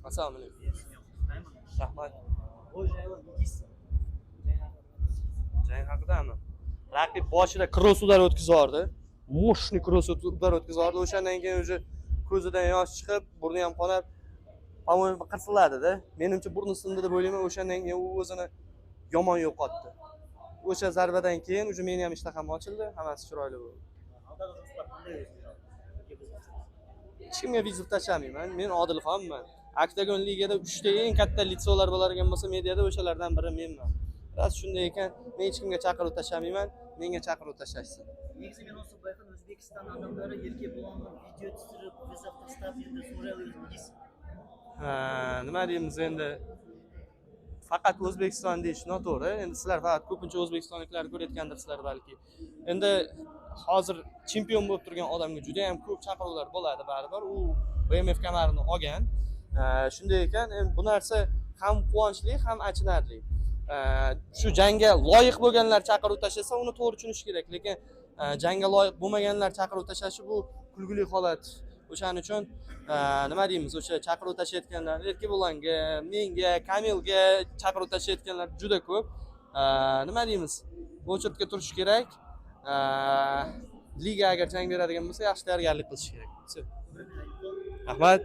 Assalomu alaykum. Rahmat. Бой жайлы не дейсіз? Жай haqida. Jang haqidami? Raqib boshida кросс удар o'tkazib yubordi. Мощный кросс удар o'tkazib yubordi. O'shandan keyin уже ko'zidan yosh chiqib, burni ham qonab, по-моему, qirsilladida. Menimcha, burni sindi deb o'ylayman. O'shandan keyin u o'zini yomon yo'qotdi. O'sha zarbadan keyin уже meni ham ishtaham ochildi, hammasi chiroyli bo'ldi. Алдағы жоспар қандай өзіңе жалпы? Неге біз Hech kimga вызов tashlamayman. Men Odilxonman. Oktagon ligada uchta eng katta лицо lar bo'ladigan bo'lsa mediada, o'shalardan biri menman. Rost shunday ekan, men hech kimga chaqiruv tashlamayman, menga chaqiruv tashlashsin. Негізі мен осы байқадым, Өзбекстан адамдары Еркебұланға видео түсіріп, вызов тастап, енді сол жайлы өзің не дейсің? Ha, nima deymiz endi, faqat O'zbekiston deyish noto'g'ri. Endi sizlar faqat ko'pincha o'zbekistonliklarni ko'rayotgandirsizlar balki. Endi hozir chempion bo'lib turgan odamga juda yam ko'p chaqiruvlar bo'ladi, baribir u BMF kamarini olgan. Shunday ekan, endi bu narsa ham quvonchli, ham achinarli. Shu jangga loyiq bo'lganlar chaqiruv tashlasa, uni to'g'ri tushunish kerak, lekin jangga loyiq bo'lmaganlar chaqiruv tashlashi bu kulgili holat. O'shaning uchun nima deymiz, o'sha chaqiruv tashlayotganlar, Erkebulanga, menga, Kamilga chaqiruv tashlayotganlar juda ko'p. Nima deymiz, очередь ga turish kerak. Liga agar jang beradigan bo'lsa, yaxshi tayyorgarlik qilish kerak. Всё. Rahmat,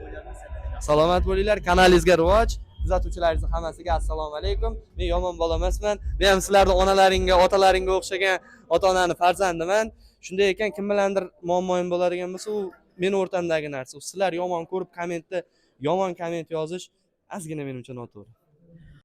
salomat bo'linglar, kanalingizga rivoj, kuzatuvchilaringizni hammasiga assalomu alaykum. Men yomon bola emasman, men ham sizlarni onalaringga, otalaringga o'xshagan ota onani farzandiman. Shunday ekan, kim bilandir muammoyim bo'ladigan bo'lsa, u meni o'rtamdagi narsa. U sizlar yomon ko'rib, kommentda yomon komment yozish ozgina menimcha noto'g'ri.